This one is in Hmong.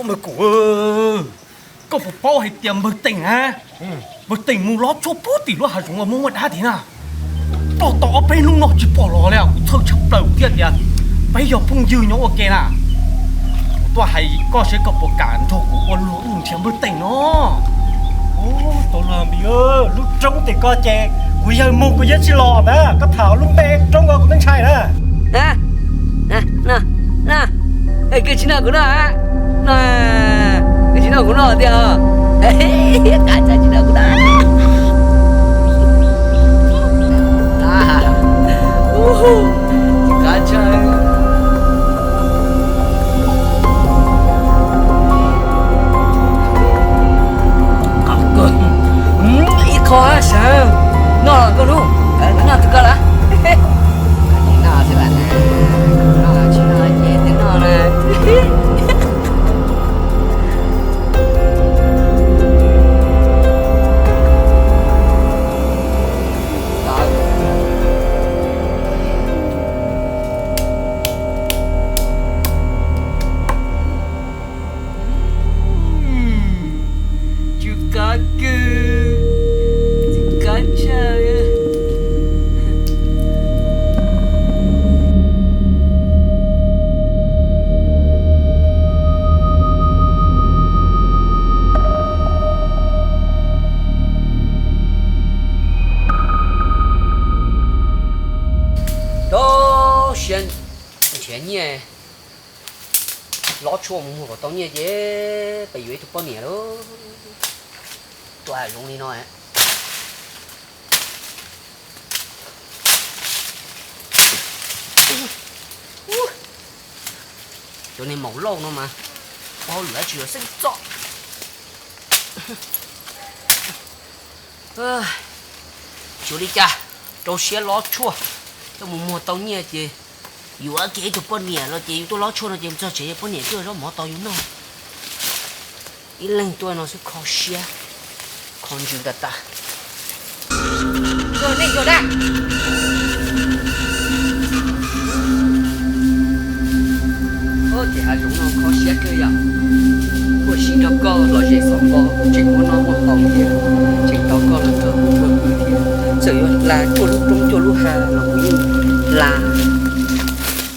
Npawg Kuv, koj puas paub hais tias npawg Teem na, npawg Teem mus lov tshuaj puag tim lub hav zoov uas muaj muaj dab thiab na. Ploj tau ob peb hnub no tsis pom los li, kuv txhawj tshaj plaws thiab tias peb yog phooj ywg nyob ua ke na. Kuv tuaj hais koj seb koj puas kam nrog kuv ua luag wb nrhiav npawg Teem no. Ub, tau los Npis, lub roob tim ko ces kuv yawg mus kuv yeej tsis los na, koj tham lub npe roob ko kuv twb ntshai na. Koj tsis noj kuv noj, koj tsis noj kuv noj tiag. Koj tsis noj kuv noj. Ib qho sawv noj koj hnub, noj tus koj lawm. Koj tsis noj xwb las, noj tsis noj ces twb noj na. Tsw qab kawg, tsw qab tshaj. Rau siab nrhiav nyiaj, lov tshuaj mus muag kom tau nyiaj ces peb yuav ib tug poj niam lauj. Tuaj hav zoov li no. Cov niag maum lauj no mas ua hauj lwm dab tsi los xeeb txoj. Tsis ua li cas, rau siab lov tshuaj coj mus muag tau nyiaj ces yuav kiag ib tug poj niam los ces yus tuaj lov tshuaj no ces mus txog tsev poj niam twb ua zaub mov tos yus noj. Ib leeg tuaj no xwb kho siab, kho ntsws tas tas. Yog nej yog dab. Ces hav zoov no kho siab kawg yom. Kuj sim nrog koj los zem xov npo, tseem muaj noj muaj haus thiab, tseem tau koj los nrog kuv tuaj pw thiab. Txawm yuav hla cuaj lub roob cuaj lub hav los kuv yeej hla.